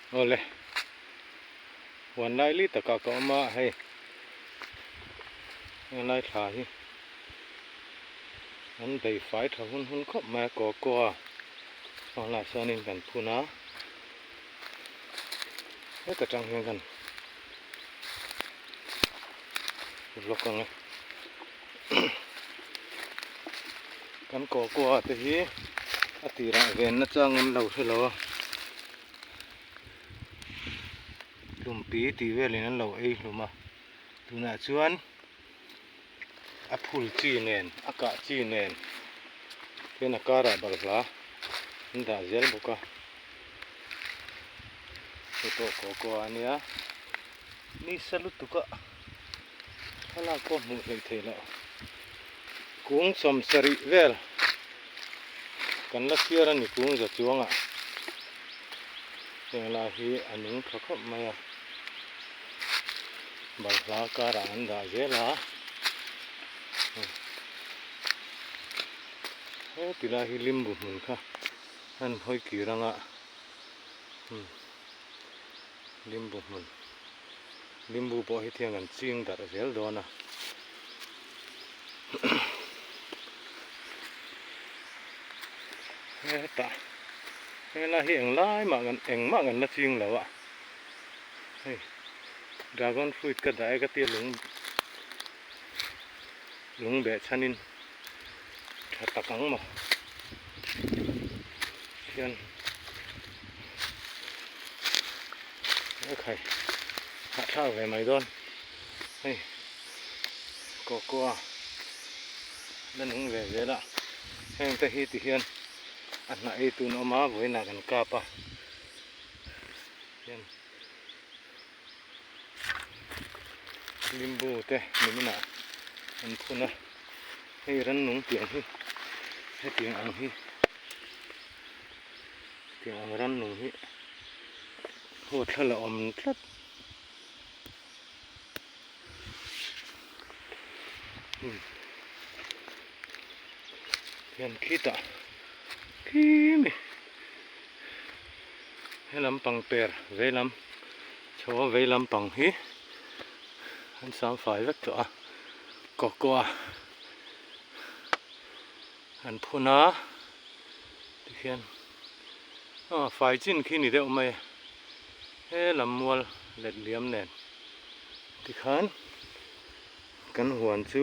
Awle huan lai li takah ka awm a hei helai thla hi an bei fai tha hun hun khawp mai a kaw kaw a sawn ah sawnin kan phun a heta tang hian kan vlog ang e kan kaw kaw ah te hi a tirah ven nachang an lo hre lo a. Hlumpi tih velin an lo ei hlum a, tunah chuan a phul chi nen a kah chi nen hian a karah balhla an dah zel bawk a, hei pawh kaw kaw a nia nisa lutuk a thlalak pawh hmuh hleih theih loh kung sawmsarih vel. Kan la chhiar a ni kung za chuangah heng lai hi a nung tha khawp mai a, balhla karah an dah zel a, heti lai hi limbu hmun kha an hawi kir anga limbu hmun limbu pawh hi thiang an ching darh zel dawn a. Hetah helai hi englai mah kan engmah kan la ching lo a hei dragon fruit ka dah e ka tia lung lung beh chhanin tha tak ang maw hian ekhai hahthlak ve mai dawn hei. Cocoa la nung ve zel a, heng te hi ti hian a hnah ei tun awm a vawiinah kan kap a hian limbu te niminah an phun a hei rannung tiang hi hetiang ang hi tiang ang rannung hi huathla la awm tlat. Hian khitah khi mi he lampang per vei lam chho a vei lampang hi an sam fai vek tawh a cocoa an phun a tikhian aw fai chin khi ni deuh mai a he lam mual let liam nen. Tikhan kan huan chu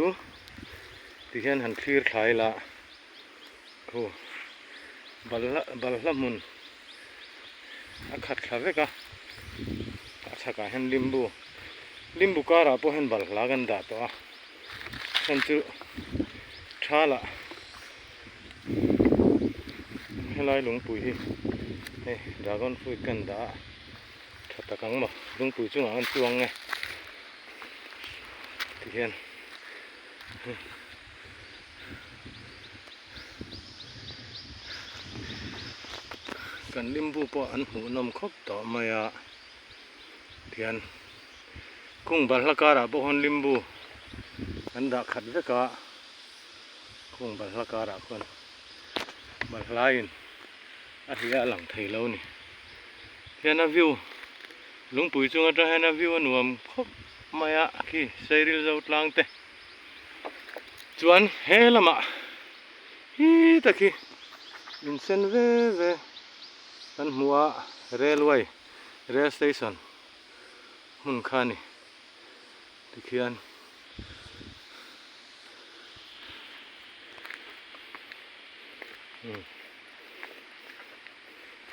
tihian han thlir thlai la khu balhla balhla hmun a khat thla vek a a chhakah hian limbu limbu karah pawh hian balhla kan dah tawh a chhan chu thalah helai lungpui hi hei dragon fruit kan dah a. Tha tak ang maw lungpui chungah an chuang nge tihian kan limbu pawh an hmuh nawm khawp tawh mai a tihian kung balhla karah pawh hawn limbu an dah khat vek a kung balhla karah khuan balhlain a hliah a lang thei lo a ni. Hian a view lungpui chung atang hian a view a nuam khawp mai a khi Sairil zo tlang te chuan he lamah hi tak hi in sen ve ve kan hmu a railway rail station hmun kha a ni tikhian.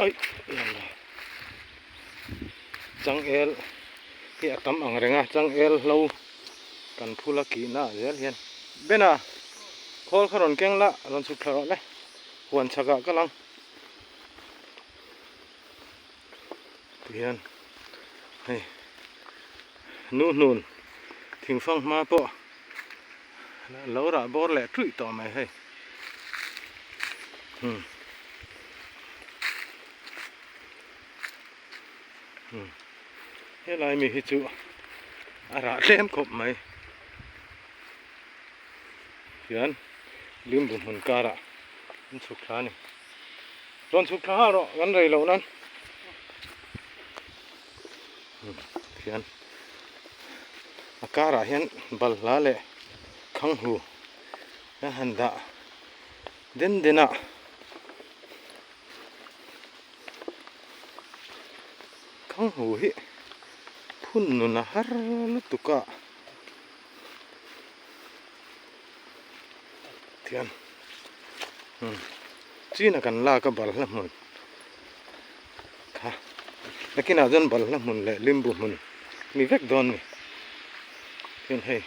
Aih changel hi a tam ang reng a changel hlo kan phul a kih na ah zel hian bena khawl kha rawn keng la rawn chhuk thla rawh le huan chhak ah ka lang tihian hei nu hnun thingfang hma pawh lo rah bawr leh tuih tawh mai hei hmm hmm helai mi hi chu a rah tlem khawp mai hian limbu hmun karah an chhuk thla a ni rawn chhuk thla nghal rawh kan rei loh nan. Khian a karah hian balhla leh khanghu a han dah den den a. Khanghu hi phun nun a har lutuk a. Thian chin a kan lak a balhla hmun kha nakinah chuan balhla hmun leh limbu hmun ni vek dawn a ni chuan hei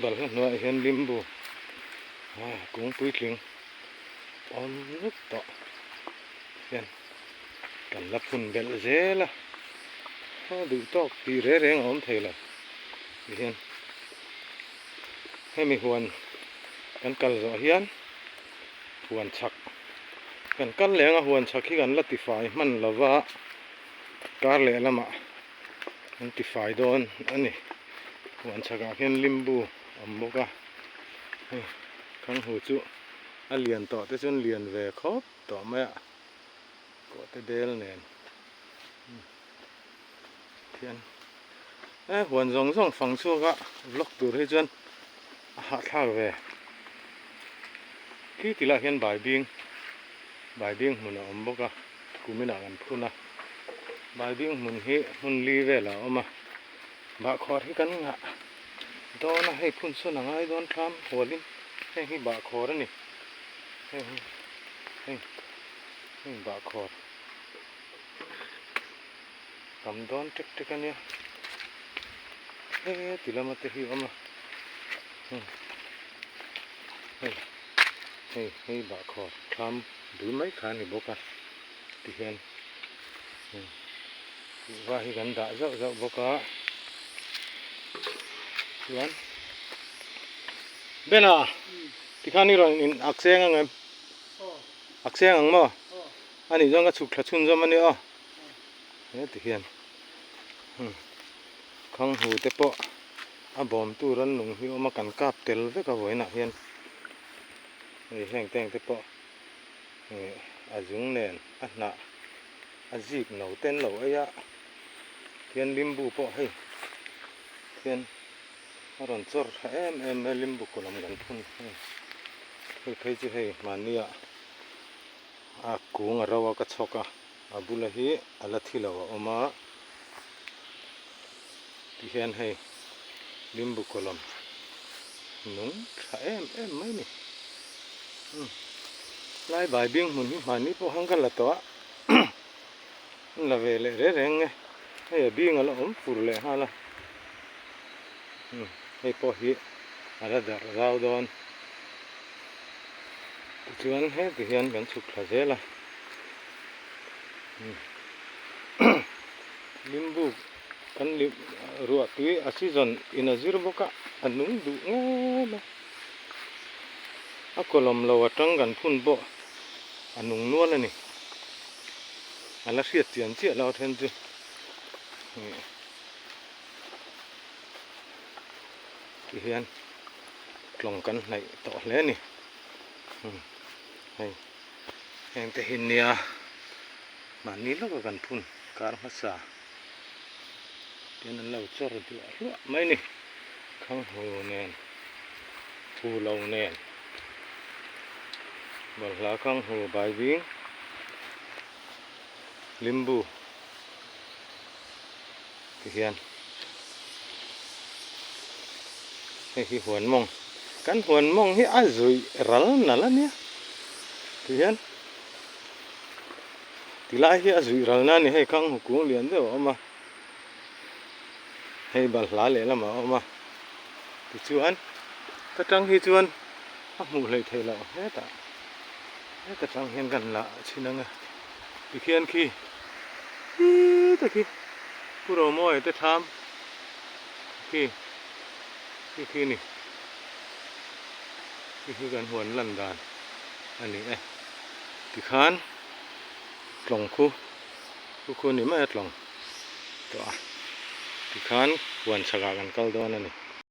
balhla hnuaiah hian limbu kung puitling awm nuk tawh hian kan la phun belh zel a a duh tawk tih reng reng a awm thei lo tihian hemi huan kan kal zawh hian huan chhak kan kal leh anga huan chhak hi kan la tifai hman lova kar leh lamah an tifai dawn a ni huan chhakah khian limbu a awm bawk a hei khanghu chu a lian tawh te chuan lian ve khawp tawh mai a kawhte bel nen khian e huan zawng zawng fang chhuak a vlog tur hi chuan a hahthlak ve khi ti lah hian baibing baibing hmun a awm bawk a kumin ah kan phun a baibing hmun hi hmun li vel a awm a bahkhawr hi kan ngah dawn a hei phun sawn a ngai dawn thlam hualin heng hi bahkhawr a ni heng hi heng heng bahkhawr. Tam dawn tek tek a nia heti lama te hi a awm a hei hei hei bahkhawr thlam bul mai kha a ni bawk a tihian kuhva hi kan dah zauh zauh bawk a chuan Bena tikhan i rawn in ak seng ang em ak seng ang maw. A nih chuan ka chhuk thla chhun zawm a nia aw heti hian khanghu te pawh a bawm tur an nung hi awm a kan kap tel vek a vawiinah hian hei heng teng te pawh ih a zung nen a hnah a zik no te an lo ei a khian limbu pawh hei khian a rawn chawr tha em em mai a limbu kawlawm kan phun hei hei phei chu hei mahnia. A kung a ro a ka chhawk a, a bula hi a la thi lo a awm a, tihian hei limbu kawlawm nung tha em em mai a ni. Umm lai bai bing hmun hi hmanni pawh khan ka la tawh a, an la ve leh reng reng nge hei a bing a la awm fur leh nghal a, umm hei pawh hi a la darh zau dawn. Tichuan heti hian kan chhuk thla zel a, limbu kan lim ruah tui a season in a zir bawk a, a nung duh ngem a, a kawlawm lo atang kan phun pawh a nung nual a ni, a la hriat chian chiah lo then chu tihian. Tlawng kan hnaih tawh hle a ni hei heng te hi nia mahni lawka kan phun kar hmasa tin an lo chawr duah hluah mai a ni khanghu nen thu lo nen bawlhla khanghu baibing limbu ti hian hei hi huan mawng kan huan mawng hi a zuih ral nalh a nia ti hian tilai hi a zuih ral na a ni hei khang hukung lian deuh a awm a hei balhla lehlamah a awm a tichuan ka tang hi chuan a hmuh hleih theih loh hetah heta tang hian kan lah chhin ang a tikhian khi heta khi Pu Romawia te thlam khi khi khi a ni khi khi kan huan lan dan a ni e tikhan tlawng khu khu khu a ni mai a tlawng tawh a tikhan huan chhakah kan kal dawn a ni.